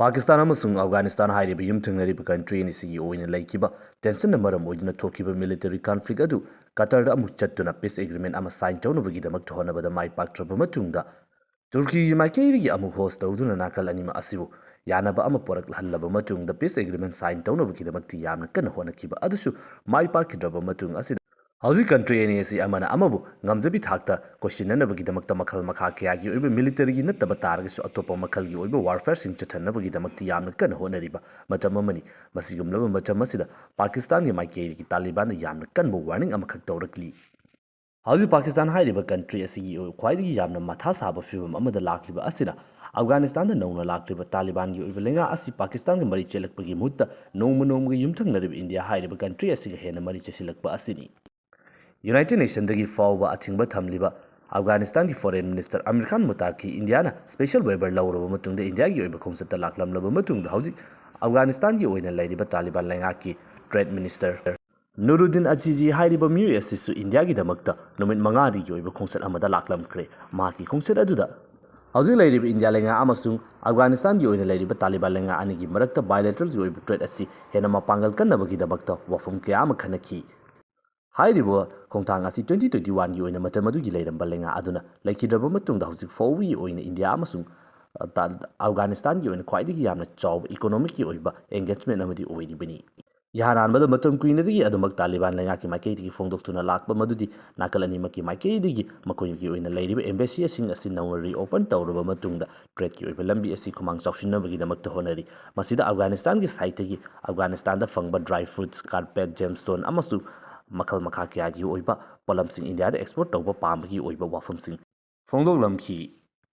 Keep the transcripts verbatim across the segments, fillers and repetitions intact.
ꯄꯥꯀꯤꯁꯇꯥꯟ ꯑꯃꯁꯨꯡ ꯑꯐꯒꯥꯅꯤꯁꯇꯥꯟ ꯍꯥꯏꯔꯤꯕ ꯌꯨꯝꯊꯪꯅꯔꯤꯕ ꯀꯟꯇ꯭ꯔꯤ ꯑꯅꯤꯁꯤꯒꯤ ꯑꯣꯏꯅ ꯂꯩꯈꯤꯕ ꯇꯦꯟꯁꯟꯅ ꯃꯔꯝ ꯑꯣꯏꯗꯨꯅ ꯊꯣꯛꯈꯤꯕ ꯃꯤꯂꯤꯇꯔꯤ ꯀꯟꯐ꯭ꯂꯤꯛ ꯑꯗꯨ ꯀꯇꯔꯗ ꯑꯃꯨꯛ ꯆꯠꯇꯨꯅ ꯄꯤꯁ ꯑꯦꯒ꯭ꯔꯤꯃꯦꯟ ꯑꯃ ꯁꯥꯏꯟ ꯇꯧꯅꯕꯒꯤꯗꯃꯛꯇ ꯍꯣꯠꯅꯕꯗ ꯃꯥꯏ ꯄꯥꯛꯇ꯭ꯔꯕ ꯃꯇꯨꯡꯗ, ꯇꯨꯔꯀꯤꯒꯤ ꯃꯥꯏꯀꯩꯗꯒꯤ ꯑꯃꯨꯛ ꯍꯣꯁ ꯇꯧꯗꯨꯅ ꯅꯥꯀꯜ ꯑꯅꯤꯃꯛ ꯑꯁꯤꯕꯨ ꯌꯥꯅꯕ ꯑꯃ ꯄꯨꯔꯛꯍꯜꯂꯕ ꯃꯇꯨꯡꯗ ꯄꯤꯁ ꯑꯦꯒ꯭ꯔꯤꯃꯦꯟ ꯁꯥꯏꯟ ꯇꯧꯅꯕꯒꯤꯗꯃꯛꯇꯤ ꯌꯥꯝꯅ ꯀꯟꯅ ꯍꯣꯠꯅꯈꯤꯕ ꯑꯗꯨꯁꯨ ꯃꯥꯏ ꯄꯥꯛꯈꯤꯗ꯭ꯔꯕ ꯃꯇꯨꯡ ꯑꯁꯤꯗ, ꯍꯧꯖꯤꯛ ꯀꯟꯇ꯭ꯔꯤ ꯑꯅꯤ ꯑꯁꯤ ꯑꯃꯅ ꯑꯃꯕꯨ ꯉꯝꯖꯕꯤ ꯊꯥꯛꯇ ꯀꯣꯏꯁꯤꯟꯅꯅꯕꯒꯤꯗꯃꯛꯇ ꯃꯈꯜ ꯃꯈꯥ ꯀꯌꯥꯒꯤ ꯑꯣꯏꯕ ꯃꯤꯂꯤꯇꯔꯤꯒꯤ ꯅꯠꯇꯕ ꯇꯥꯔꯒꯁꯨ ꯑꯇꯣꯞꯄ ꯃꯈꯜꯒꯤ ꯑꯣꯏꯕ ꯋꯥꯔꯐꯦꯌꯔꯁꯤꯡ ꯆꯠꯊꯅꯕꯒꯤꯗꯃꯛꯇ ꯌꯥꯝꯅ ꯀꯟꯅ ꯍꯣꯠꯅꯔꯤꯕ ꯃꯇꯝ ꯑꯃꯅꯤ꯫ ꯃꯁꯤꯒꯨꯝꯂꯕ ꯃꯇꯝ ꯑꯁꯤꯗ ꯄꯥꯀꯤꯁꯇꯥꯟꯒꯤ ꯃꯥꯏꯀꯩꯗꯒꯤ ꯇꯥꯂꯤꯕꯥꯟꯗ ꯌꯥꯝꯅ ꯀꯟꯕ ꯋꯥꯔꯅꯤꯡ ꯑꯃꯈꯛ ꯇꯧꯔꯛꯂꯤ꯫ ꯍꯧꯖꯤꯛ ꯄꯥꯀꯤꯁꯇꯥꯟ ꯍꯥꯏꯔꯤꯕ ꯀꯟꯇ꯭ꯔꯤ ꯑꯁꯤꯒꯤ ꯈ꯭ꯋꯥꯏꯗꯒꯤ ꯌꯥꯝꯅ ꯃꯊꯥ ꯁꯥꯕ ꯐꯤꯕꯝ ꯑꯃꯗ ꯂꯥꯛꯂꯤꯕ ꯑꯁꯤꯅ, ꯑꯐꯒꯥꯅꯤꯁꯇꯥꯟꯗ ꯅꯧꯅ ꯂꯥꯛꯂꯤꯕ ꯇꯥꯂꯤꯕꯥꯟꯒꯤ ꯑꯣꯏꯕ ꯂꯩꯉꯥꯛ ꯑꯁꯤ ꯄꯥꯀꯤꯁꯇꯥꯟꯒ ꯃꯔꯤ ꯆꯦꯜꯂꯛꯄꯒꯤ ꯃꯍꯨꯠꯇ ꯅꯣꯡꯃ ꯅꯣꯡꯃꯒꯤ ꯌꯨꯝꯊꯪꯅꯔꯤꯕ ꯏꯟꯗꯤꯌꯥ ꯍꯥꯏꯔꯤꯕ ꯀꯟꯇ꯭ꯔꯤ ꯑꯁꯤꯒ ꯍꯦꯟꯅ ꯃꯔꯤ ꯆꯦꯁꯤꯜꯂꯛꯄ ꯑꯁꯤꯅꯤ꯫ ꯌꯨꯅꯥꯏꯇꯦꯗ ꯅꯦꯁꯟꯗꯒꯤ ꯐꯥꯎꯕ ꯑꯊꯤꯡꯕ ꯊꯝꯂꯤꯕ ꯑꯐꯒꯥꯅꯤꯁꯇꯥꯟꯒꯤ ꯐꯣꯔꯦꯟ ꯃꯤꯅꯤꯁꯇꯔ ꯑꯃꯤꯔ ꯈꯥꯟ ꯃꯨꯇꯥꯀꯤ ꯏꯟꯗꯤꯌꯥꯅ ꯁ꯭ꯄꯦꯁꯦꯜ ꯋꯦꯕꯔ ꯂꯧꯔꯕ ꯃꯇꯨꯡꯗ ꯏꯟꯗꯤꯌꯥꯒꯤ ꯑꯣꯏꯕ ꯈꯣꯡꯆꯠꯇ ꯂꯥꯛꯂꯝꯂꯕ ꯃꯇꯨꯡꯗ, ꯍꯧꯖꯤꯛ ꯑꯐꯒꯥꯅꯤꯁꯇꯥꯟꯒꯤ ꯑꯣꯏꯅ ꯂꯩꯔꯤꯕ ꯇꯥꯂꯤꯕꯥꯟ ꯂꯩꯉꯥꯛꯀꯤ ꯇ꯭ꯔꯦꯗ ꯃꯤꯅꯤꯁꯇꯔ ꯅꯨꯔꯨꯗꯤꯟ ꯑꯆꯤꯖꯤ ꯍꯥꯏꯔꯤꯕ ꯃꯤꯑꯣꯏ ꯑꯁꯤꯁꯨ ꯏꯟꯗꯤꯌꯥꯒꯤꯗꯃꯛꯇ ꯅꯨꯃꯤꯠ ꯃꯉꯥꯅꯤꯒꯤ ꯑꯣꯏꯕ ꯈꯣꯡꯆꯠ ꯑꯃꯗ ꯂꯥꯛꯂꯝꯈ꯭ꯔꯦ꯫ ꯃꯍꯥꯛꯀꯤ ꯈꯣꯡꯆꯠ ꯑꯗꯨꯗ ꯍꯧꯖꯤꯛ ꯂꯩꯔꯤꯕ ꯏꯟꯗꯤꯌꯥ ꯂꯩꯉꯥꯛ ꯑꯃꯁꯨꯡ ꯑꯐꯒꯥꯅꯤꯁꯇꯥꯟꯒꯤ ꯑꯣꯏꯅ ꯂꯩꯔꯤꯕ ꯇꯥꯂꯤꯕꯥꯟ ꯂꯩꯉꯥꯛ ꯑꯅꯤꯒꯤ ꯃꯔꯛꯇ ꯕꯥꯏꯂꯦꯇꯔꯦꯜꯒꯤ ꯑꯣꯏꯕ ꯇ꯭ꯔꯦꯗ ꯑꯁꯤ ꯍꯦꯟꯅ ꯃꯄꯥꯡꯒꯜ ꯀꯟꯅꯕꯒꯤꯗꯃꯛꯇ ꯋꯥꯐꯝ ꯀꯌꯥ ꯑꯃ ꯈꯟꯅꯈꯤ꯫ ꯍꯥꯏꯔꯤꯕ ꯈꯣꯡꯊꯥꯡ ꯑꯁꯤ ꯇ꯭ꯋꯦꯟꯇꯤ ꯇ꯭ꯋꯦꯟꯇꯤ ꯋꯥꯟꯒꯤ ꯑꯣꯏꯅ ꯃꯇꯝ ꯑꯗꯨꯒꯤ ꯂꯩꯔꯝꯕ ꯂꯩꯉꯥꯛ ꯑꯗꯨꯅ ꯂꯩꯈꯤꯗ꯭ꯔꯕ ꯃꯇꯨꯡꯗ, ꯍꯧꯖꯤꯛ ꯐꯥꯎꯕꯒꯤ ꯑꯣꯏꯅ ꯏꯟꯗꯤꯌꯥ ꯑꯃꯁꯨꯡ, ꯑ, ꯇꯥ-, ꯑꯐꯒꯥꯅꯤꯁꯇꯥꯟꯒꯤ ꯑꯣꯏꯅ ꯈ꯭ꯋꯥꯏꯗꯒꯤ ꯌꯥꯝꯅ ꯆꯥꯎꯕ ꯏꯀꯣꯅꯣꯃꯤꯛꯀꯤ ꯑꯣꯏꯕ ꯑꯦꯡꯒꯦꯖꯃꯦꯟ ꯑꯃꯗꯤ ꯑꯣꯏꯔꯤꯕꯅꯤ꯫ ꯏꯍꯥꯟ ꯍꯥꯟꯕꯗ ꯃꯇꯝ ꯀꯨꯏꯅꯗꯒꯤ ꯑꯗꯨꯃꯛ ꯇꯥꯂꯤꯕꯥꯟ ꯂꯩꯉꯥꯛꯀꯤ ꯃꯥꯏꯀꯩꯗꯒꯤ ꯐꯣꯡꯗꯣꯛꯇꯨꯅ ꯂꯥꯛꯄ ꯃꯗꯨꯗꯤ ꯅꯥꯀꯜ ꯑꯅꯤꯃꯛꯀꯤ ꯃꯥꯏꯀꯩꯗꯒꯤ ꯃꯈꯣꯏꯒꯤ ꯑꯣꯏꯅ ꯂꯩꯔꯤꯕ ꯑꯦꯝꯕꯦꯁꯤꯁꯤꯡ ꯑꯁꯤ ꯅꯧꯅ ꯔꯤꯑꯣꯄꯟ ꯇꯧꯔꯕ ꯃꯇꯨꯡꯗ ꯇ꯭ꯔꯦꯗꯀꯤ ꯑꯣꯏꯕ ꯂꯝꯕꯤ ꯑꯁꯤ ꯈꯨꯃꯥꯡ ꯆꯥꯎꯁꯤꯟꯅꯕꯒꯤꯗꯃꯛꯇ ꯍꯣꯠꯅꯔꯤ꯫ ꯃꯁꯤꯗ ꯑꯐꯒꯥꯅꯤꯁꯇꯥꯟꯒꯤ ꯁꯥꯏꯠꯇꯒꯤ ꯑꯐꯒꯥꯅꯤꯁꯇꯥꯟꯗ ꯐꯪꯕ ꯗ꯭ꯔꯥꯏ ꯐ꯭ꯔꯨꯠꯁ, ꯀꯥꯔꯄꯦꯠ, ꯖꯦꯝꯁꯇꯣꯟ ꯑꯃꯁꯨꯡ ꯃꯈꯜ ꯃꯈꯥ ꯀꯌꯥꯒꯤ ꯑꯣꯏꯕ ꯄꯣꯠꯂꯝꯁꯤꯡ ꯏꯟꯗꯤꯌꯥꯗ ꯑꯦꯛꯁꯄꯣꯔꯠ ꯇꯧꯕ ꯄꯥꯝꯕꯒꯤ ꯑꯣꯏꯕ ꯋꯥꯐꯝꯁꯤꯡ ꯐꯣꯡꯗꯣꯛꯂꯝꯈꯤ꯫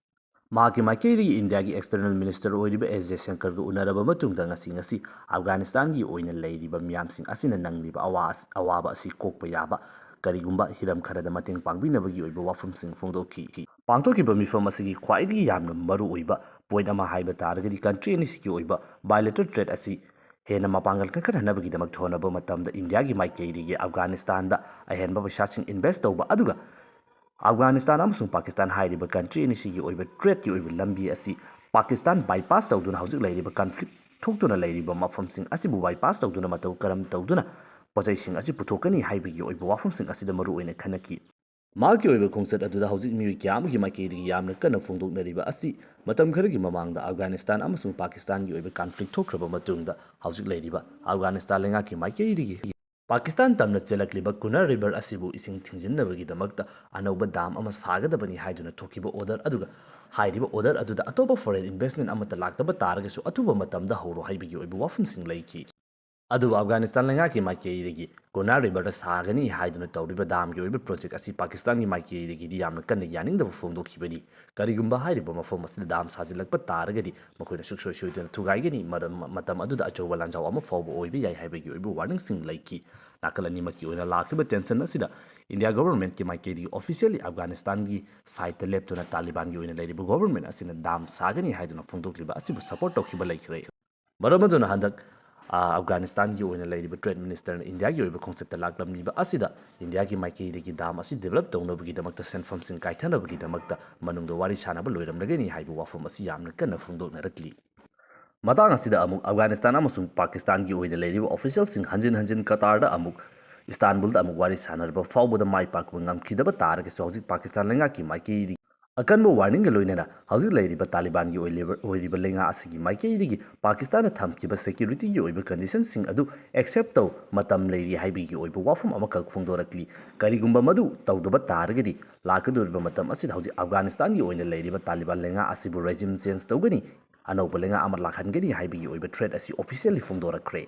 ꯃꯍꯥꯛꯀꯤ ꯃꯥꯏꯀꯩꯗꯒꯤ ꯏꯟꯗꯤꯌꯥꯒꯤ ꯑꯦꯛꯁꯇꯔꯅꯦꯜ ꯃꯤꯅꯤꯁꯇꯔ ꯑꯣꯏꯔꯤꯕ ꯑꯦꯁ ꯖꯦꯁꯪꯀꯔꯒ ꯎꯅꯔꯕ ꯃꯇꯨꯡꯗ ꯉꯁꯤ, ꯉꯁꯤ ꯑꯐꯒꯥꯅꯤꯁꯇꯥꯟꯒꯤ ꯑꯣꯏꯅ ꯂꯩꯔꯤꯕ ꯃꯤꯌꯥꯝꯁꯤꯡ ꯑꯁꯤꯅ ꯅꯪꯂꯤꯕ ꯑꯋꯥ-, ꯑꯋꯥꯕ ꯑꯁꯤ ꯀꯣꯛꯄ ꯌꯥꯕ ꯀꯔꯤꯒꯨꯝꯕ ꯍꯤꯔꯝ ꯈꯔꯗ ꯃꯇꯦꯡ ꯄꯥꯡꯕꯤꯅꯕꯒꯤ ꯑꯣꯏꯕ ꯋꯥꯐꯝꯁꯤꯡ ꯐꯣꯡꯗꯣꯛꯈꯤ꯫ ꯄꯥꯡꯊꯣꯛꯈꯤꯕ ꯃꯤꯐꯝ ꯑꯁꯤꯒꯤ ꯈ꯭ꯋꯥꯏꯗꯒꯤ ꯌꯥꯝꯅ ꯃꯔꯨ ꯑꯣꯏꯕ ꯄꯣꯏꯟꯠ ꯑꯃ ꯍꯥꯏꯕ ꯇꯥꯔꯒꯗꯤ ꯀꯟꯇ꯭ꯔꯤ ꯑꯅꯤꯁꯤꯒꯤ ꯑꯣꯏꯕ ꯕꯥꯏꯂꯦꯇꯔꯦꯜ ꯇ꯭ꯔꯦꯗ ꯑꯁꯤ ꯍꯦꯟꯅ ꯃꯄꯥꯡꯒꯜ ꯀꯟꯈꯠꯍꯟꯅꯕꯒꯤꯗꯃꯛ ꯍꯣꯠꯅꯕ ꯃꯇꯝꯗ ꯏꯟꯗꯤꯌꯥꯒꯤ ꯃꯥꯏꯀꯩꯗꯒꯤ ꯑꯐꯒꯥꯅꯤꯁꯇꯥꯟꯗ ꯑꯍꯦꯟꯕ ꯄꯩꯁꯥꯁꯤꯡ ꯏꯟꯚꯦꯁ ꯇꯧꯕ, ꯑꯗꯨꯒ ꯑꯐꯒꯥꯅꯤꯁꯇꯥꯟ ꯑꯃꯁꯨꯡ ꯄꯥꯀꯤꯁꯇꯥꯟ ꯍꯥꯏꯔꯤꯕ ꯀꯟꯇ꯭ꯔꯤ ꯑꯅꯤꯁꯤꯒꯤ ꯑꯣꯏꯕ ꯇ꯭ꯔꯦꯗꯀꯤ ꯑꯣꯏꯕ ꯂꯝꯕꯤ ꯑꯁꯤ ꯄꯥꯀꯤꯁꯇꯥꯟ ꯕꯥꯏꯄꯥꯁ ꯇꯧꯗꯨꯅ ꯍꯧꯖꯤꯛ ꯂꯩꯔꯤꯕ ꯀꯟꯐ꯭ꯂꯤꯛ ꯊꯣꯛꯇꯨꯅ ꯂꯩꯔꯤꯕ ꯃꯐꯝꯁꯤꯡ ꯑꯁꯤꯕꯨ ꯕꯥꯏꯄꯥꯁ ꯇꯧꯗꯨꯅ ꯃꯇꯧ ꯀꯔꯝ ꯇꯧꯗꯨꯅ ꯄꯣꯠꯆꯩꯁꯤꯡ ꯑꯁꯤ ꯄꯨꯊꯣꯛꯀꯅꯤ ꯍꯥꯏꯕꯒꯤ ꯑꯣꯏꯕ ꯋꯥꯐꯝꯁꯤꯡ ꯑꯁꯤꯗ ꯃꯔꯨ ꯑꯣꯏꯅ ꯈꯟꯅꯈꯤ꯫ ꯃꯍꯥꯛꯀꯤ ꯑꯣꯏꯕ ꯈꯣꯡꯆꯠ ꯑꯗꯨꯗ ꯍꯧꯖꯤꯛ ꯃꯤꯑꯣꯏ ꯀꯌꯥ ꯑꯃꯒꯤ ꯃꯥꯏꯀꯩꯗꯒꯤ ꯌꯥꯝꯅ ꯀꯟꯅ ꯐꯣꯡꯗꯣꯛꯅꯔꯤꯕ ꯑꯁꯤ ꯃꯇꯝ ꯈꯔꯒꯤ ꯃꯃꯥꯡꯗ ꯑꯐꯒꯥꯅꯤꯁꯇꯥꯟ ꯑꯃꯁꯨꯡ ꯄꯥꯀꯤꯁꯇꯥꯟꯒꯤ ꯑꯣꯏꯕ ꯀꯟꯐ꯭ꯂꯤꯛ ꯊꯣꯛꯈ꯭ꯔꯕ ꯃꯇꯨꯡꯗ ꯍꯧꯖꯤꯛ ꯂꯩꯔꯤꯕ ꯑꯐꯒꯥꯅꯤꯁꯇꯥꯟ ꯂꯩꯉꯥꯛꯀꯤ ꯃꯥꯏꯀꯩꯗꯒꯤ ꯄꯥꯀꯤꯁꯇꯥꯟ ꯇꯝꯅ ꯆꯦꯜꯂꯛꯂꯤꯕ ꯀꯨꯅꯥꯔ ꯔꯤꯚꯔ ꯑꯁꯤꯕꯨ ꯏꯁꯤꯡ ꯊꯤꯡꯖꯤꯟꯅꯕꯒꯤꯗꯃꯛꯇ ꯑꯅꯧꯕ ꯗꯥꯝ ꯑꯃ ꯁꯥꯒꯗꯕꯅꯤ ꯍꯥꯏꯗꯨꯅ ꯊꯣꯛꯈꯤꯕ ꯑꯣꯔꯗꯔ ꯑꯗꯨꯒ ꯍꯥꯏꯔꯤꯕ ꯑꯣꯔꯗꯔ ꯑꯗꯨꯗ ꯑꯇꯣꯞꯄ ꯐꯣꯔꯦꯟ ꯏꯟꯚꯦꯁ꯭ꯠꯃꯦꯟꯠ ꯑꯃꯠꯇ ꯂꯥꯛꯇꯕ ꯇꯥꯔꯒꯁꯨ ꯑꯊꯨꯕ ꯃꯇꯝꯗ ꯍꯧꯔꯣ ꯍꯥꯏꯕꯒꯤ ꯑꯣꯏꯕ ꯋꯥꯐꯝꯁꯤꯡ ꯂꯩꯈꯤ꯫ ꯑꯗꯨꯕꯨ ꯑꯐꯒꯥꯅꯤꯁꯇꯥꯟ ꯂꯩꯉꯥꯛꯀꯤ ꯃꯥꯏꯀꯩꯗꯒꯤ ꯀꯨꯅꯥꯔ ꯔꯤꯚꯔꯗ ꯁꯥꯒꯅꯤ ꯍꯥꯏꯗꯨꯅ ꯇꯧꯔꯤꯕ ꯗꯥꯝꯒꯤ ꯑꯣꯏꯕ ꯄ꯭ꯔꯣꯖꯦꯛ ꯑꯁꯤ ꯄꯥꯀꯤꯁꯇꯥꯟꯒꯤ ꯃꯥꯏꯀꯩꯗꯒꯤꯗꯤ ꯌꯥꯝꯅ ꯀꯟꯅ ꯌꯥꯅꯤꯡꯗꯕ ꯐꯣꯡꯗꯣꯛꯈꯤꯕꯅꯤ꯫ ꯀꯔꯤꯒꯨꯝꯕ ꯍꯥꯏꯔꯤꯕ ꯃꯐꯝ ꯑꯁꯤꯗ ꯗꯥꯝ ꯁꯥꯖꯤꯜꯂꯛꯄ ꯇꯥꯔꯒꯗꯤ ꯃꯈꯣꯏꯅ ꯁꯨꯡꯁꯣꯏ ꯁꯣꯏꯗꯅ ꯊꯨꯒꯥꯏꯒꯅꯤ, ꯃꯔꯝ ꯃꯇꯝ ꯑꯗꯨꯗ ꯑꯆꯧꯕ ꯂꯥꯟꯖꯥꯎ ꯑꯃ ꯐꯥꯎꯕ ꯑꯣꯏꯕ ꯌꯥꯏ ꯍꯥꯏꯕꯒꯤ ꯑꯣꯏꯕ ꯋꯥꯔꯅꯤꯡꯁꯤꯡ ꯂꯩꯈꯤ꯫ ꯅꯥꯀꯜ ꯑꯅꯤꯃꯛꯀꯤ ꯑꯣꯏꯅ ꯂꯥꯛꯂꯤꯕ ꯇꯦꯟꯁꯟ ꯑꯁꯤꯗ ꯏꯟꯗꯤꯌꯥ ꯒꯣꯚꯔꯟꯃꯦꯟꯠꯀꯤ ꯃꯥꯏꯀꯩꯗꯒꯤ ꯑꯣꯐꯤꯁꯤꯌꯦꯜꯂꯤ ꯑꯐꯒꯥꯅꯤꯁꯇꯥꯟꯒꯤ ꯁꯥꯏꯗꯇ ꯂꯦꯞꯇꯨꯅ ꯇꯥꯂꯤꯕꯥꯟꯒꯤ ꯑꯣꯏꯅ ꯂꯩꯔꯤꯕ ꯒꯣꯚꯔꯟꯃꯦꯟꯠ ꯑꯁꯤꯅ ꯗꯥꯝ ꯁꯥꯒꯅꯤ ꯍꯥꯏꯗꯨꯅ ꯐꯣꯡꯗꯣꯛꯂꯤꯕ ꯑꯁꯤꯕꯨ ꯁꯄꯣꯔꯠ ꯇꯧꯈꯤꯕ ꯂꯩꯈ꯭ꯔꯦ꯫ ꯃꯔꯝ ꯑꯗꯨꯅ ꯍꯟꯗꯛ, ꯑ, ꯑꯐꯒꯥꯅꯤꯁꯇꯥꯟꯒꯤ ꯑꯣꯏꯅ ꯂꯩꯔꯤꯕ ꯇ꯭ꯔꯦꯗ ꯃꯤꯅꯤꯁꯇꯔꯅ ꯏꯟꯗꯤꯌꯥꯒꯤ ꯑꯣꯏꯕ ꯈꯣꯡꯆꯠꯇ ꯂꯥꯛꯂꯝꯂꯤꯕ ꯑꯁꯤꯗ ꯏꯟꯗꯤꯌꯥꯒꯤ ꯃꯥꯏꯀꯩꯗꯒꯤ ꯗꯥꯝ ꯑꯁꯤ ꯗꯤꯕꯦꯂꯞ ꯇꯧꯅꯕꯒꯤꯗꯃꯛꯇ ꯁꯦꯟꯐꯝꯁꯤꯡ ꯀꯥꯏꯊꯅꯕꯒꯤꯗꯃꯛꯇ ꯃꯅꯨꯡꯗ ꯋꯥꯔꯤ ꯁꯥꯅꯕ ꯂꯣꯏꯔꯝꯂꯒꯅꯤ ꯍꯥꯏꯕ ꯋꯥꯐꯝ ꯑꯁꯤ ꯌꯥꯝꯅ ꯀꯟꯅ ꯐꯣꯡꯗꯣꯛꯅꯔꯛꯂꯤ꯫ ꯃꯇꯥꯡ ꯑꯁꯤꯗ ꯑꯃꯨꯛ ꯑꯐꯒꯥꯅꯤꯁꯇꯥꯟ ꯑꯃꯁꯨꯡ ꯄꯥꯀꯤꯁꯇꯥꯟꯒꯤ ꯑꯣꯏꯅ ꯂꯩꯔꯤꯕ ꯑꯣꯐꯤꯁꯤꯌꯦꯜꯁꯤꯡ ꯍꯟꯖꯤꯟ ꯍꯟꯖꯤꯟ ꯀꯇꯥꯔꯗ ꯑꯃꯨꯛ, ꯏꯁꯇꯥꯟꯕꯨꯜꯗ ꯑꯃꯨꯛ ꯋꯥꯔꯤ ꯁꯥꯅꯔꯕ ꯐꯥꯎꯕꯗ ꯃꯥꯏ ꯄꯥꯛꯄ ꯉꯝꯈꯤꯗꯕ ꯇꯥꯔꯒꯁꯨ ꯍꯧꯖꯤꯛ ꯄꯥꯀꯤꯁꯇꯥꯟ ꯂꯩꯉꯥꯛꯀꯤ ꯃꯥꯏꯀꯩꯗꯒꯤ ꯑꯀꯟꯕ ꯋꯥꯔꯅꯤꯡꯒ ꯂꯣꯏꯅꯅ ꯍꯧꯖꯤꯛ ꯂꯩꯔꯤꯕ ꯇꯥꯂꯤꯕꯥꯟꯒꯤ ꯑꯣꯏꯂꯤꯕ-, ꯑꯣꯏꯔꯤꯕ ꯂꯩꯉꯥꯛ ꯑꯁꯤꯒꯤ ꯃꯥꯏꯀꯩꯗꯒꯤ ꯄꯥꯀꯤꯁꯇꯥꯟꯅ ꯊꯝꯈꯤꯕ ꯁꯦꯀ꯭ꯌꯨꯔꯤꯇꯤꯒꯤ ꯑꯣꯏꯕ ꯀꯟꯗꯤꯁꯟꯁꯤꯡ ꯑꯗꯨ ꯑꯦꯛꯁꯦꯞ ꯇꯧ ꯃꯇꯝ ꯂꯩꯔꯤ ꯍꯥꯏꯕꯒꯤ ꯑꯣꯏꯕ ꯋꯥꯐꯝ ꯑꯃꯈꯛ ꯐꯣꯡꯗꯣꯔꯛꯂꯤ꯫ ꯀꯔꯤꯒꯨꯝꯕ ꯃꯗꯨ ꯇꯧꯗꯕ ꯇꯥꯔꯒꯗꯤ ꯂꯥꯛꯀꯗꯧꯔꯤꯕ ꯃꯇꯝ ꯑꯁꯤꯗ ꯍꯧꯖꯤꯛ ꯑꯐꯒꯥꯅꯤꯁꯇꯥꯟꯒꯤ ꯑꯣꯏꯅ ꯂꯩꯔꯤꯕ ꯇꯥꯂꯤꯕꯥꯟ ꯂꯩꯉꯥꯛ ꯑꯁꯤꯕꯨ ꯔꯦꯖꯤꯝ ꯆꯦꯟꯖ ꯇꯧꯒꯅꯤ, ꯑꯅꯧꯕ ꯂꯩꯉꯥꯛ ꯑꯃ ꯂꯥꯛꯍꯟꯒꯅꯤ ꯍꯥꯏꯕꯒꯤ ꯑꯣꯏꯕ ꯊ꯭ꯔꯦꯠ ꯑꯁꯤ ꯑꯣꯐꯤꯁꯤꯌꯦꯜꯂꯤ ꯐꯣꯡꯗꯣꯔꯛꯈ꯭ꯔꯦ꯫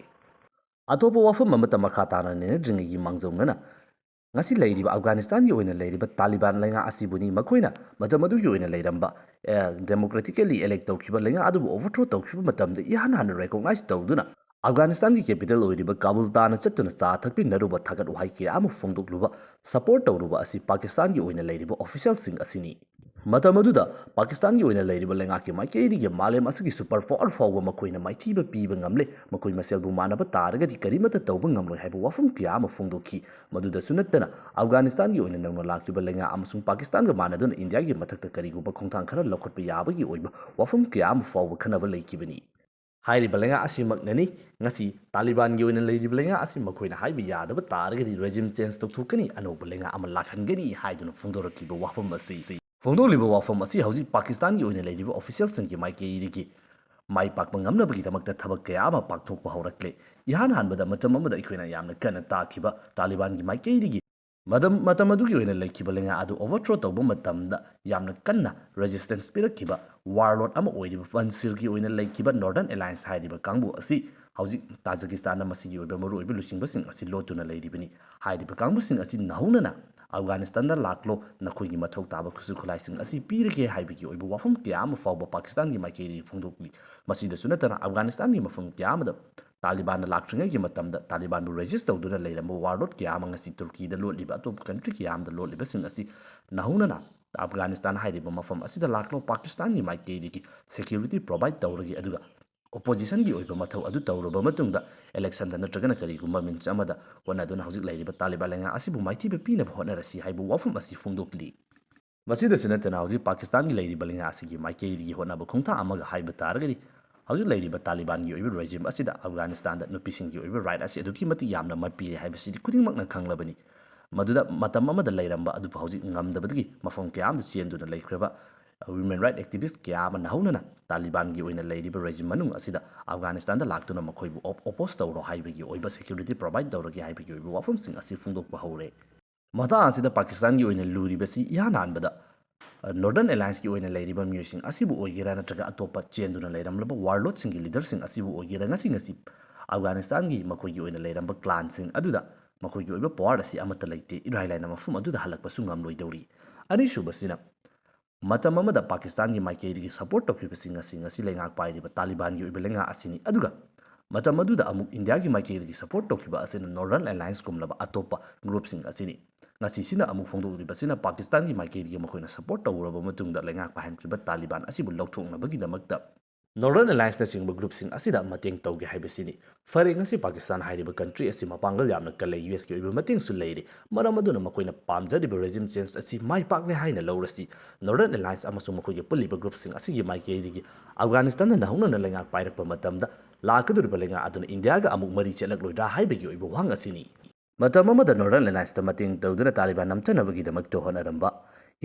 ꯑꯇꯣꯞꯄ ꯋꯥꯐꯝ ꯑꯃꯠꯇ ꯃꯈꯥ ꯇꯥꯅ ꯅꯩꯅꯗ꯭ꯔꯤꯉꯩꯒꯤ ꯃꯥꯡꯖꯧꯅꯅ ꯉꯁꯤ ꯂꯩꯔꯤꯕ ꯑꯐꯒꯥꯅꯤꯁꯇꯥꯟꯒꯤ ꯑꯣꯏꯅ ꯂꯩꯔꯤꯕ ꯇꯥꯂꯤꯕꯥꯟ ꯂꯩꯉꯥꯛ ꯑꯁꯤꯕꯨꯅꯤ ꯃꯈꯣꯏꯅ ꯃꯇꯝ ꯑꯗꯨꯒꯤ ꯑꯣꯏꯅ ꯂꯩꯔꯝꯕ, ꯑꯦ, ꯗꯦꯃꯣꯀ꯭ꯔꯦꯇꯤꯀꯦꯜꯂꯤ ꯏꯂꯦꯛ ꯇꯧꯈꯤꯕ ꯂꯩꯉꯥꯛ ꯑꯗꯨꯕꯨ ꯑꯣꯚꯔꯊ꯭ꯔꯣ ꯇꯧꯈꯤꯕ ꯃꯇꯝꯗ ꯏꯍꯥꯟ ꯍꯥꯟꯅ ꯔꯦꯀꯣꯛꯅꯥꯏꯖ ꯇꯧꯗꯨꯅ ꯑꯐꯒꯥꯅꯤꯁꯇꯥꯟꯒꯤ capital ꯑꯣꯏꯔꯤꯕ ꯀꯥꯕꯨꯜ ꯇꯥꯟꯅ ꯆꯠꯇꯨꯅ ꯆꯥ ꯊꯛꯃꯤꯟꯅꯔꯨꯕ, ꯊꯥꯒꯠ ꯋꯥꯍꯩ ꯀꯌꯥ ꯑꯃ ꯐꯣꯡꯗꯣꯛꯂꯨꯕ, support ꯇꯧꯔꯨꯕ ꯑꯁꯤ ꯄꯥꯀꯤꯁꯇꯥꯟꯒꯤ ꯑꯣꯏꯅ ꯂꯩꯔꯤꯕ officialꯁꯤꯡ ꯑꯁꯤꯅꯤ꯫ ꯃꯇꯝ ꯑꯗꯨꯗ ꯄꯥꯀꯤꯁꯇꯥꯟꯒꯤ ꯑꯣꯏꯅ ꯂꯩꯔꯤꯕ ꯂꯩꯉꯥꯛꯀꯤ ꯃꯥꯏꯀꯩꯗꯒꯤ ꯃꯥꯂꯦꯝ ꯑꯁꯤꯒꯤ super power ꯐꯥꯎꯕ ꯃꯈꯣꯏꯅ ꯃꯥꯏꯊꯤꯕ ꯄꯤꯕ ꯉꯝꯂꯦ, ꯃꯈꯣꯏ ꯃꯁꯦꯜꯕꯨ ꯃꯥꯟꯅꯕ ꯇꯥꯔꯒꯗꯤ ꯀꯔꯤꯃꯠꯇ ꯇꯧꯕ ꯉꯝꯂꯣꯏ ꯍꯥꯏꯕ ꯋꯥꯐꯝ ꯀꯌꯥ ꯑꯃ ꯐꯣꯡꯗꯣꯛꯈꯤ꯫ ꯃꯗꯨꯗꯁꯨ ꯅꯠꯇꯅ, ꯑꯐꯒꯥꯅꯤꯁꯇꯥꯟꯒꯤ ꯑꯣꯏꯅ ꯅꯧꯅ ꯂꯥꯛꯂꯤꯕ ꯂꯩꯉꯥꯛ ꯑꯃꯁꯨꯡ ꯄꯥꯀꯤꯁꯇꯥꯟꯒ ꯃꯥꯟꯅꯗꯨꯅ ꯏꯟꯗꯤꯌꯥꯒꯤ ꯃꯊꯛꯇ ꯀꯔꯤꯒꯨꯝꯕ ꯈꯣꯡꯊꯥꯡ ꯈꯔ ꯂꯧꯈꯠꯄ ꯌꯥꯕꯒꯤ ꯑꯣꯏꯕ ꯋꯥꯐꯝ ꯀꯌꯥ ꯑꯃ ꯐꯥꯎꯕ ꯈꯟꯅꯕ ꯂꯩꯈꯤꯕꯅꯤ꯫ ꯍꯥꯏꯔꯤꯕ ꯂꯩꯉꯥꯛ ꯑꯁꯤꯃꯛꯅꯅꯤ ꯉꯁꯤ ꯇꯥꯂꯤꯕꯥꯟꯒꯤ ꯑꯣꯏꯅ ꯂꯩꯔꯤꯕ ꯂꯩꯉꯥꯛ ꯑꯁꯤ ꯃꯈꯣꯏꯅ ꯍꯥꯏꯕ ꯌꯥꯗꯕ ꯇꯥꯔꯒꯗꯤ regime change ꯇꯧꯊꯣꯛꯀꯅꯤ, ꯑꯅꯧꯕ ꯂꯩꯉꯥꯛ ꯑꯃ ꯂꯥꯛꯍꯟꯒꯅꯤ ꯍꯥꯏꯗꯨꯅ ꯐꯣꯡꯗꯣꯔꯛꯂꯤꯕ ꯋꯥꯐꯝ ꯑꯁꯤ꯫ ꯐꯣꯡꯗꯣꯛꯂꯤꯕ ꯋꯥꯐꯝ ꯑꯁꯤ ꯍꯧꯖꯤꯛ ꯄꯥꯀꯤꯁꯇꯥꯟꯒꯤ ꯑꯣꯏꯅ ꯂꯩꯔꯤꯕ officialꯁꯤꯡꯒꯤ ꯃꯥꯏꯀꯩꯗꯒꯤ ꯃꯥꯏ ꯄꯥꯛꯄ ꯉꯝꯅꯕꯒꯤꯗꯃꯛꯇ ꯊꯕꯛ ꯀꯌꯥ ꯑꯃ ꯄꯥꯡꯊꯣꯛꯄ ꯍꯧꯔꯛꯂꯦ꯫ ꯏꯍꯥꯟ ꯍꯥꯟꯕꯗ ꯃꯇꯝ ꯑꯃꯗ ꯑꯩꯈꯣꯏꯅ ꯌꯥꯝꯅ ꯀꯟꯅ ꯇꯥꯈꯤꯕ ꯇꯥꯂꯤꯕꯥꯟꯒꯤ ꯃꯥꯏꯀꯩꯗꯒꯤ ꯃꯇꯝ, ꯃꯇꯝ ꯑꯗꯨꯒꯤ ꯑꯣꯏꯅ ꯂꯩꯈꯤꯕ ꯂꯩꯉꯥꯛ ꯑꯗꯨ overthrow ꯇꯧꯕ ꯃꯇꯝꯗ ꯌꯥꯝꯅ ꯀꯟꯅ resistance ꯄꯤꯔꯛꯈꯤꯕ warlord ꯑꯃ ꯑꯣꯏꯔꯤꯕ ꯄꯟꯁꯤꯔꯒꯤ ꯑꯣꯏꯅ ꯂꯩꯈꯤꯕ Northern Alliance ꯍꯥꯏꯔꯤꯕ ꯀꯥꯡꯕꯨ ꯑꯁꯤ ꯍꯧꯖꯤꯛ ꯇꯥꯖꯤꯀꯤꯁꯇꯥꯟꯗ ꯃꯁꯤꯒꯤ ꯑꯣꯏꯕ ꯃꯔꯨꯑꯣꯏꯕ ꯂꯨꯆꯤꯡꯕꯁꯤꯡ ꯑꯁꯤ ꯂꯣꯠꯇꯨꯅ ꯂꯩꯔꯤꯕꯅꯤ꯫ ꯍꯥꯏꯔꯤꯕ ꯀꯥꯡꯕꯨꯁꯤꯡ ꯑꯁꯤ ꯅꯧꯍꯧꯅꯅ ꯑꯐꯒꯥꯅꯤꯁꯇꯥꯟꯗ ꯂꯥꯛꯂꯣ, ꯅꯈꯣꯏꯒꯤ ꯃꯊꯧ ꯇꯥꯕ ꯈꯨꯠꯁꯨ ꯈꯨꯠꯂꯥꯏꯁꯤꯡ ꯑꯁꯤ ꯄꯤꯔꯒꯦ ꯍꯥꯏꯕꯒꯤ ꯑꯣꯏꯕ ꯋꯥꯐꯝ ꯀꯌꯥ ꯑꯃ ꯐꯥꯎꯕ ꯄꯥꯀꯤꯁꯇꯥꯟꯒꯤ ꯃꯥꯏꯀꯩꯗꯒꯤ ꯐꯣꯡꯗꯣꯛꯂꯤ꯫ ꯃꯁꯤꯗꯁꯨ ꯅꯠꯇꯅ, ꯑꯐꯒꯥꯅꯤꯁꯇꯥꯟꯒꯤ ꯃꯐꯝ ꯀꯌꯥ ꯑꯃꯗ ꯇꯥꯂꯤꯕꯥꯟꯅ ꯂꯥꯛꯇ꯭ꯔꯤꯉꯩꯒꯤ ꯃꯇꯝꯗ ꯇꯥꯂꯤꯕꯥꯟꯕꯨ resist ꯇꯧꯗꯨꯅ ꯂꯩꯔꯝꯕ warlord ꯀꯌꯥ ꯑꯃ ꯉꯁꯤ ꯇꯨꯔꯀꯤꯗ ꯂꯣꯠꯂꯤꯕ, ꯑꯇꯣꯞꯄ country ꯀꯌꯥ ꯑꯃꯗ ꯂꯣꯠꯂꯤꯕꯁꯤꯡ ꯑꯁꯤ ꯅꯧꯍꯧꯅꯅ ꯑꯐꯒꯥꯅꯤꯁꯇꯥꯟ ꯍꯥꯏꯔꯤꯕ ꯃꯐꯝ ꯑꯁꯤꯗ ꯂꯥꯛꯂꯣ, ꯄꯥꯀꯤꯁꯇꯥꯟꯒꯤ ꯃꯥꯏꯀꯩꯗꯒꯤ security provide ꯇꯧꯔꯒꯦ, ꯑꯗꯨꯒ oppositionꯒꯤ ꯑꯣꯏꯕ ꯃꯊꯧ ꯑꯗꯨ ꯇꯧꯔꯕ ꯃꯇꯨꯡꯗ electionꯗ ꯅꯠꯇ꯭ꯔꯒꯅ ꯀꯔꯤꯒꯨꯝꯕ means ꯑꯃꯗ ꯍꯣꯠꯅꯗꯨꯅ ꯍꯧꯖꯤꯛ ꯂꯩꯔꯤꯕ ꯇꯥꯂꯤꯕꯥꯟ ꯂꯩꯉꯥꯛ ꯑꯁꯤꯕꯨ ꯃꯥꯏꯊꯤꯕ ꯄꯤꯅꯕ ꯍꯣꯠꯅꯔꯁꯤ ꯍꯥꯏꯕ ꯋꯥꯐꯝ ꯑꯁꯤ ꯐꯣꯡꯗꯣꯛꯂꯤ꯫ ꯃꯁꯤꯗꯁꯨ ꯅꯠꯇꯅ, ꯍꯧꯖꯤꯛ ꯄꯥꯀꯤꯁꯇꯥꯟꯒꯤ ꯂꯩꯔꯤꯕ ꯂꯩꯉꯥꯛ ꯑꯁꯤꯒꯤ ꯃꯥꯏꯀꯩꯗꯒꯤ ꯍꯣꯠꯅꯕ ꯈꯣꯡꯊꯥꯡ ꯑꯃꯒ ꯍꯥꯏꯕ ꯇꯥꯔꯒꯗꯤ, ꯍꯧꯖꯤꯛ ꯂꯩꯔꯤꯕ ꯇꯥꯂꯤꯕꯥꯟꯒꯤ ꯑꯣꯏꯕ regime ꯑꯁꯤꯗ ꯑꯐꯒꯥꯅꯤꯁꯇꯥꯟꯗ ꯅꯨꯄꯤꯁꯤꯡꯒꯤ ꯑꯣꯏꯕ right ꯑꯁꯤ ꯑꯗꯨꯛꯀꯤ ꯃꯇꯤꯛ ꯌꯥꯝꯅ ꯃꯠꯄꯤꯔꯦ ꯍꯥꯏꯕꯁꯤꯗꯤ ꯈꯨꯗꯤꯡꯃꯛꯅ ꯈꯪꯂꯕꯅꯤ꯫ ꯃꯗꯨꯗ ꯃꯇꯝ ꯑꯃꯗ ꯂꯩꯔꯝꯕ ꯑꯗꯨꯕꯨ ꯍꯧꯖꯤꯛ ꯉꯝꯗꯕꯗꯒꯤ ꯃꯐꯝ ꯀꯌꯥ ꯑꯃꯗ ꯆꯦꯟꯗꯨꯅ ꯂꯩꯈ꯭ꯔꯕ women right activist ꯀꯌꯥ ꯑꯃ ꯅꯧꯍꯧꯅꯅ ꯇꯥꯂꯤꯕꯥꯟꯒꯤ ꯑꯣꯏꯅ ꯂꯩꯔꯤꯕ regime ꯃꯅꯨꯡ ꯑꯁꯤꯗ ꯑꯐꯒꯥꯅꯤꯁꯇꯥꯟꯗ ꯂꯥꯛꯇꯨꯅ ꯃꯈꯣꯏꯕꯨ op-, oppose ꯇꯧꯔꯣ ꯍꯥꯏꯕꯒꯤ ꯑꯣꯏꯕ, security provide ꯇꯧꯔꯒꯦ ꯍꯥꯏꯕꯒꯤ ꯑꯣꯏꯕ ꯋꯥꯐꯝꯁꯤꯡ ꯑꯁꯤ ꯐꯣꯡꯗꯣꯛꯄ ꯍꯧꯔꯦ꯫ ꯃꯇꯥꯡ ꯑꯁꯤꯗ ꯄꯥꯀꯤꯁꯇꯥꯟꯒꯤ ꯑꯣꯏꯅ ꯂꯨꯔꯤꯕꯁꯤ ꯏꯍꯥꯟ ꯍꯥꯟꯕꯗ, ꯑ, Northern Allianceꯀꯤ ꯑꯣꯏꯅ ꯂꯩꯔꯤꯕ ꯃꯤꯑꯣꯏꯁꯤꯡ ꯑꯁꯤꯕꯨ ꯑꯣꯏꯒꯦꯔꯥ ꯅꯠꯇ꯭ꯔꯒ ꯑꯇꯣꯞꯄ ꯆꯦꯟꯗꯨꯅ ꯂꯩꯔꯝꯂꯕ warlordꯁꯤꯡꯒꯤ leaderꯁꯤꯡ ꯑꯁꯤꯕꯨ ꯑꯣꯏꯒꯦꯔꯥ, ꯉꯁꯤ ꯉꯁꯤ ꯑꯐꯒꯥꯅꯤꯁꯇꯥꯟꯒꯤ ꯃꯈꯣꯏꯒꯤ ꯑꯣꯏꯅ ꯂꯩꯔꯝꯕ clanꯁꯤꯡ ꯑꯗꯨꯗ ꯃꯈꯣꯏꯒꯤ ꯑꯣꯏꯕ power ꯑꯁꯤ ꯑꯃꯠꯇ ꯂꯩꯇꯦ, ꯏꯔꯥꯏ ꯂꯥꯏꯅ ꯃꯐꯝ ꯑꯗꯨꯗ ꯍꯜꯂꯛꯄꯁꯨ ꯉꯝꯂꯣꯏꯗꯧꯔꯤ꯫ ꯑꯅꯤꯁꯨꯕꯁꯤꯅ, ꯃꯇꯝ ꯑꯃꯗ ꯄꯥꯀꯤꯁꯇꯥꯟꯒꯤ ꯃꯥꯏꯀꯩꯗꯒꯤ support ꯇꯧꯈꯤꯕꯁꯤꯡ ꯑꯁꯤ ꯉꯁꯤ ꯂꯩꯉꯥꯛ ꯄꯥꯏꯔꯤꯕ ꯇꯥꯂꯤꯕꯥꯟꯒꯤ ꯑꯣꯏꯕ ꯂꯩꯉꯥꯛ ꯑꯁꯤꯅꯤ꯫ ꯑꯗꯨꯒ ꯃꯇꯝ ꯑꯗꯨꯗ ꯑꯃꯨꯛ ꯏꯟꯗꯤꯌꯥꯒꯤ ꯃꯥꯏꯀꯩꯗꯒꯤ ꯁꯄꯣꯔꯠ ꯇꯧꯈꯤꯕ ꯑꯁꯤꯅ ꯅꯣꯔꯗꯔꯟ ꯑꯦꯂꯥꯌꯟꯁꯀꯨꯝꯂꯕ ꯑꯇꯣꯞꯄ ꯒ꯭ꯔꯨꯞꯁꯤꯡ ꯑꯁꯤꯅꯤ꯫ ꯉꯁꯤꯁꯤꯅ ꯑꯃꯨꯛ ꯐꯣꯡꯗꯣꯛꯂꯤꯕꯁꯤꯅ ꯄꯥꯀꯤꯁꯇꯥꯟꯒꯤ ꯃꯥꯏꯀꯩꯗꯒꯤ ꯃꯈꯣꯏꯅ ꯁꯄꯣꯔꯠ ꯇꯧꯔꯕ ꯃꯇꯨꯡꯗ ꯂꯩꯉꯥꯛ ꯄꯥꯏꯍꯟꯈ꯭ꯔꯤꯕ ꯇꯥꯂꯤꯕꯥꯟ ꯑꯁꯤꯕꯨ ꯂꯧꯊꯣꯛꯅꯕꯒꯤꯗꯃꯛꯇ ꯅꯣꯔꯗꯔꯟ ꯑꯦꯂꯥꯌꯟꯁꯅꯆꯤꯡꯕ ꯒ꯭ꯔꯨꯞꯁꯤꯡ ꯑꯁꯤꯗ ꯃꯇꯦꯡ ꯇꯧꯒꯦ ꯍꯥꯏꯕꯁꯤꯅꯤ꯫ ꯐꯔꯦ, ꯉꯁꯤ ꯄꯥꯀꯤꯁꯇꯥꯟ ꯍꯥꯏꯔꯤꯕ ꯀꯟꯇ꯭ꯔꯤ ꯑꯁꯤ ꯃꯄꯥꯡꯒꯜ ꯌꯥꯝꯅ ꯀꯜꯂꯦ, ꯌꯨ ꯑꯦꯁꯀꯤ ꯑꯣꯏꯕ ꯃꯇꯦꯡꯁꯨ ꯂꯩꯔꯦ, ꯃꯔꯝ ꯑꯗꯨꯅ ꯃꯈꯣꯏꯅ ꯄꯥꯝꯖꯔꯤꯕ ꯔꯦꯖꯤꯝ ꯆꯦꯟꯖ ꯑꯁꯤ ꯃꯥꯏ ꯄꯥꯛꯂꯦ ꯍꯥꯏꯅ ꯂꯧꯔꯁꯤ꯫ ꯅꯣꯔꯗꯔꯟ ꯑꯦꯂꯥꯌꯟꯁ ꯑꯃꯁꯨꯡ ꯃꯈꯣꯏꯒꯤ ꯄꯨꯜꯂꯤꯕ ꯒ꯭ꯔꯨꯞꯁꯤꯡ ꯑꯁꯤꯒꯤ ꯃꯥꯏꯀꯩꯗꯒꯤ ꯑꯐꯒꯥꯅꯤꯁꯇꯥꯟꯗ ꯅꯧꯍꯧꯅꯅ ꯂꯩꯉꯥꯛ ꯄꯥꯏꯔꯛꯄ ꯃꯇꯝꯗ ꯂꯥꯛꯀꯗꯧꯔꯤꯕ ꯂꯩꯉꯥꯛ ꯑꯗꯨꯅ ꯏꯟꯗꯤꯌꯥꯒ ꯑꯃꯨꯛ ꯃꯔꯤ ꯆꯠꯂꯛꯂꯣꯏꯗ꯭ꯔꯥ ꯍꯥꯏꯕꯒꯤ ꯑꯣꯏꯕ ꯋꯥꯍꯪ ꯑꯁꯤꯅꯤ꯫ ꯃꯇꯝ ꯑꯃꯗ ꯅꯣꯔꯗꯔꯟ ꯑꯦꯂꯥꯌꯟꯁꯇ ꯃꯇꯦꯡ ꯇꯧꯗꯨꯅ ꯇꯥꯂꯤꯕꯥꯟ ꯅꯝꯊꯅꯕꯒꯤꯗꯃꯛꯇ ꯍꯣꯠꯅꯔꯝꯕ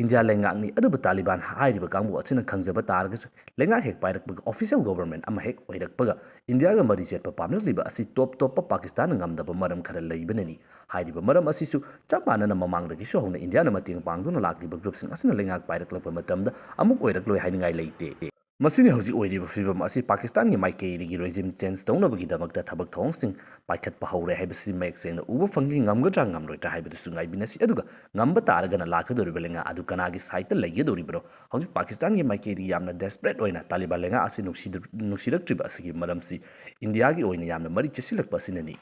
ꯏꯟꯗꯤꯌꯥ ꯂꯩꯉꯥꯛꯅꯤ꯫ ꯑꯗꯨꯕꯨ ꯇꯥꯂꯤꯕꯥꯟ ꯍꯥꯏꯔꯤꯕ ꯀꯥꯡꯕꯨ ꯑꯁꯤꯅ ꯈꯪꯖꯕ ꯇꯥꯔꯒꯁꯨ, ꯂꯩꯉꯥꯛ ꯍꯦꯛ ꯄꯥꯏꯔꯛꯄꯒ, ꯑꯣꯐꯤꯁꯤꯌꯦꯜ ꯒꯣꯕꯔꯃꯦꯟ ꯑꯃ ꯍꯦꯛ ꯑꯣꯏꯔꯛꯄꯒ ꯏꯟꯗꯤꯌꯥꯒ ꯃꯔꯤ ꯆꯠꯄ ꯄꯥꯝꯂꯛꯂꯤꯕ ꯑꯁꯤ ꯇꯣꯞ ꯇꯣꯞꯄ ꯄꯥꯀꯤꯁꯇꯥꯟꯅ ꯉꯝꯗꯕ ꯃꯔꯝ ꯈꯔ ꯂꯩꯕꯅꯅꯤ꯫ ꯍꯥꯏꯔꯤꯕ ꯃꯔꯝ ꯑꯁꯤꯁꯨ ꯆꯞ ꯃꯥꯟꯅꯅ ꯃꯃꯥꯡꯗꯒꯤꯁꯨ ꯍꯧꯅ ꯏꯟꯗꯤꯌꯥꯅ ꯃꯇꯦꯡ ꯄꯥꯡꯗꯨꯅ ꯂꯥꯛꯂꯤꯕ ꯒ꯭ꯔꯨꯞꯁꯤꯡ ꯑꯁꯤꯅ ꯂꯩꯉꯥꯛ ꯄꯥꯏꯔꯛꯂꯕ ꯃꯇꯝꯗ ꯑꯃꯨꯛ ꯑꯣꯏꯔꯛꯂꯣꯏ ꯍꯥꯏꯅꯤꯡꯉꯥꯏ ꯂꯩꯇꯦ꯫ ꯃꯁꯤꯅꯤ ꯍꯧꯖꯤꯛ ꯑꯣꯏꯔꯤꯕ ꯐꯤꯕꯝ ꯑꯁꯤ ꯄꯥꯀꯤꯁꯇꯥꯟꯒꯤ ꯃꯥꯏꯀꯩꯗꯒꯤ ꯔꯦꯖꯤꯝ ꯆꯦꯟꯖ ꯇꯧꯅꯕꯒꯤꯗꯃꯛꯇ ꯊꯕꯛ ꯊꯧꯑꯣꯡꯁꯤꯡ ꯄꯥꯏꯈꯠꯄ ꯍꯧꯔꯦ ꯍꯥꯏꯕꯁꯤ ꯃꯌꯦꯛ ꯁꯦꯡꯅ ꯎꯕ ꯐꯪꯂꯤ꯫ ꯉꯝꯒꯗ꯭ꯔꯥ ꯉꯝꯂꯣꯏꯗ꯭ꯔꯥ ꯍꯥꯏꯕꯗꯨꯁꯨ ꯉꯥꯏꯃꯤꯟꯅꯁꯤ꯫ ꯑꯗꯨꯒ ꯉꯝꯕ ꯇꯥꯔꯒꯅ ꯂꯥꯛꯀꯗꯧꯔꯤꯕ ꯂꯩꯉꯥꯛ ꯑꯗꯨ ꯀꯅꯥꯒꯤ ꯁꯥꯏꯠꯇ ꯂꯩꯒꯗꯧꯔꯤꯕꯅꯣ? ꯍꯧꯖꯤꯛ ꯄꯥꯀꯤꯁꯇꯥꯟꯒꯤ ꯃꯥꯏꯀꯩꯗꯒꯤ ꯌꯥꯝꯅ ꯗꯦꯁꯄꯔꯦꯠ ꯑꯣꯏꯅ ꯇꯥꯂꯤꯕꯥꯟ ꯂꯩꯉꯥꯛ ꯑꯁꯤ ꯅꯨꯡꯁꯤꯗ-, ꯅꯨꯡꯁꯤꯔꯛꯇ꯭ꯔꯤꯕ ꯑꯁꯤꯒꯤ ꯃꯔꯝꯁꯤ ꯏꯟꯗꯤꯌꯥꯒꯤ ꯑꯣꯏꯅ ꯌꯥꯝꯅ ꯃꯔꯤ ꯆꯦꯠꯁꯤꯜꯂꯛꯄ ꯑꯁꯤꯅꯅꯤ꯫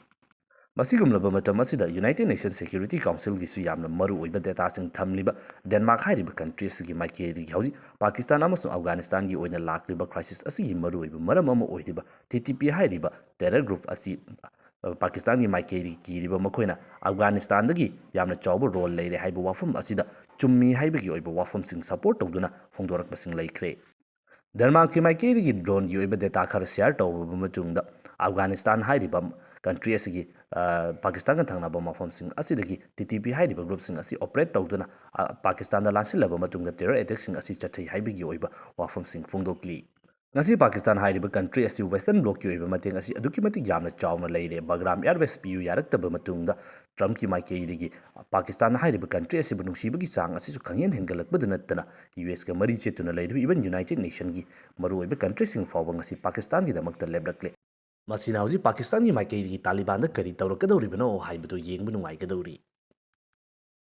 ꯃꯁꯤꯒꯨꯝꯂꯕ ꯃꯇꯝ ꯑꯁꯤꯗ ꯌꯨꯅꯥꯏꯇꯦꯗ ꯅꯦꯁꯟ ꯁꯦꯀ꯭ꯌꯨꯔꯤꯇꯤ ꯀꯥꯎꯟꯁꯤꯜꯒꯤꯁꯨ ꯌꯥꯝꯅ ꯃꯔꯨꯑꯣꯏꯕ ꯗꯦꯇꯥꯁꯤꯡ ꯊꯝꯂꯤꯕ ꯗꯦꯟꯃꯥꯔꯛ ꯍꯥꯏꯔꯤꯕ ꯀꯟꯇ꯭ꯔꯤ ꯑꯁꯤꯒꯤ ꯃꯥꯏꯀꯩꯗꯒꯤ ꯍꯧꯖꯤꯛ ꯄꯥꯀꯤꯁꯇꯥꯟ ꯑꯃꯁꯨꯡ ꯑꯐꯒꯥꯅꯤꯁꯇꯥꯟꯒꯤ ꯑꯣꯏꯅ ꯂꯥꯛꯂꯤꯕ ꯀ꯭ꯔꯥꯏꯁꯤꯁ ꯑꯁꯤꯒꯤ ꯃꯔꯨꯑꯣꯏꯕ ꯃꯔꯝ ꯑꯃ ꯑꯣꯏꯔꯤꯕ ꯇꯤ ꯇꯤ ꯄꯤ ꯍꯥꯏꯔꯤꯕ ꯇꯦꯔꯔ ꯒ꯭ꯔꯨꯞ ꯑꯁꯤ, ꯑ, ꯄꯥꯀꯤꯁꯇꯥꯟꯒꯤ ꯃꯥꯏꯀꯩꯗꯒꯤ ꯀꯤꯔꯤꯕ ꯃꯈꯣꯏꯅ ꯑꯐꯒꯥꯅꯤꯁꯇꯥꯟꯗꯒꯤ ꯌꯥꯝꯅ ꯆꯥꯎꯕ ꯔꯣꯜ ꯂꯩꯔꯦ ꯍꯥꯏꯕ ꯋꯥꯐꯝ ꯑꯁꯤꯗ ꯆꯨꯝꯃꯤ ꯍꯥꯏꯕꯒꯤ ꯑꯣꯏꯕ ꯋꯥꯐꯝꯁꯤꯡ ꯁꯄꯣꯔꯠ ꯇꯧꯗꯨꯅ ꯐꯣꯡꯗꯣꯔꯛꯄꯁꯤꯡ ꯂꯩꯈ꯭ꯔꯦ꯫ ꯗꯦꯟꯃꯥꯔꯛꯀꯤ ꯃꯥꯏꯀꯩꯗꯒꯤ ꯗ꯭ꯔꯣꯟꯒꯤ ꯑꯣꯏꯕ ꯗꯦꯇꯥ ꯈꯔ ꯁꯤꯌꯔ ꯇꯧꯔꯕ ꯃꯇꯨꯡꯗ, ꯑꯐꯒꯥꯅꯤꯁꯇꯥꯟ ꯍꯥꯏꯔꯤꯕ ꯀꯟꯇ꯭ꯔꯤ ꯑꯁꯤꯒꯤ, ꯑ, ꯄꯥꯀꯤꯁꯇꯥꯟꯒ ꯊꯪꯅꯕ ꯃꯐꯝꯁꯤꯡ ꯑꯁꯤꯗꯒꯤ ꯇꯤ ꯇꯤ ꯄꯤ ꯍꯥꯏꯔꯤꯕ ꯒ꯭ꯔꯨꯞꯁꯤꯡ ꯑꯁꯤ ꯑꯣꯄꯔꯦꯠ ꯇꯧꯗꯨꯅ, ꯑ, ꯄꯥꯀꯤꯁꯇꯥꯟꯗ ꯂꯥꯟꯁꯤꯜꯂꯕ ꯃꯇꯨꯡꯗ ꯇꯦꯔꯔ ꯑꯦꯇꯦꯛꯁꯤꯡ ꯑꯁꯤ ꯆꯠꯊꯩ ꯍꯥꯏꯕꯒꯤ ꯑꯣꯏꯕ ꯋꯥꯐꯝꯁꯤꯡ ꯐꯣꯡꯗꯣꯛꯂꯤ꯫ ꯉꯁꯤ ꯄꯥꯀꯤꯁꯇꯥꯟ ꯍꯥꯏꯔꯤꯕ ꯀꯟꯇ꯭ꯔꯤ ꯑꯁꯤ ꯋꯦꯁꯇꯔꯟ ꯕ꯭ꯂꯣꯛꯀꯤ ꯑꯣꯏꯕ ꯃꯇꯦꯡ ꯑꯁꯤ ꯑꯗꯨꯛꯀꯤ ꯃꯇꯤꯛ ꯌꯥꯝꯅ ꯆꯥꯎꯅ ꯂꯩꯔꯦ꯫ ꯕꯒ꯭ꯔꯥꯝ ꯑꯦꯌꯔꯕꯦꯁ ꯄꯤꯌꯨ ꯌꯥꯔꯛꯇꯕ ꯃꯇꯨꯡꯗ ꯇ꯭ꯔꯝꯞꯀꯤ ꯃꯥꯏꯀꯩꯗꯒꯤ ꯄꯥꯀꯤꯁꯇꯥꯟ ꯍꯥꯏꯔꯤꯕ ꯀꯟꯇ꯭ꯔꯤ ꯑꯁꯤꯕꯨ ꯅꯨꯡꯁꯤꯕꯒꯤ ꯆꯥꯡ ꯑꯁꯤꯁꯨ ꯈꯪꯍꯦꯟ ꯍꯦꯟꯒꯠꯂꯛꯄꯗ ꯅꯠꯇꯅ, ꯌꯨ ꯑꯦꯁꯀ ꯃꯔꯤ ꯆꯦꯠꯇꯨꯅ ꯂꯩꯔꯤꯕ ꯏꯚꯟ ꯌꯨꯅꯥꯏꯇꯦꯗ ꯅꯦꯁꯟꯒꯤ ꯃꯔꯨꯑꯣꯏꯕ ꯀꯟꯇ꯭ꯔꯤꯁꯤꯡ ꯐꯥꯎꯕ ꯉꯁꯤ ꯄꯥꯀꯤꯁꯇꯥꯟꯒꯤꯗꯃꯛꯇ ꯂꯦꯞꯂꯛꯂꯦ꯫ ꯃꯁꯤꯅ ꯍꯧꯖꯤꯛ ꯄꯥꯀꯤꯁꯇꯥꯟꯒꯤ ꯃꯥꯏꯀꯩꯗꯒꯤ ꯇꯥꯂꯤꯕꯥꯟꯗ ꯀꯔꯤ ꯇꯧꯔꯛꯀꯗꯧꯔꯤꯕꯅꯣ ꯍꯥꯏꯕꯗꯨ ꯌꯦꯡꯕ ꯅꯨꯡꯉꯥꯏꯒꯗꯧꯔꯤ꯫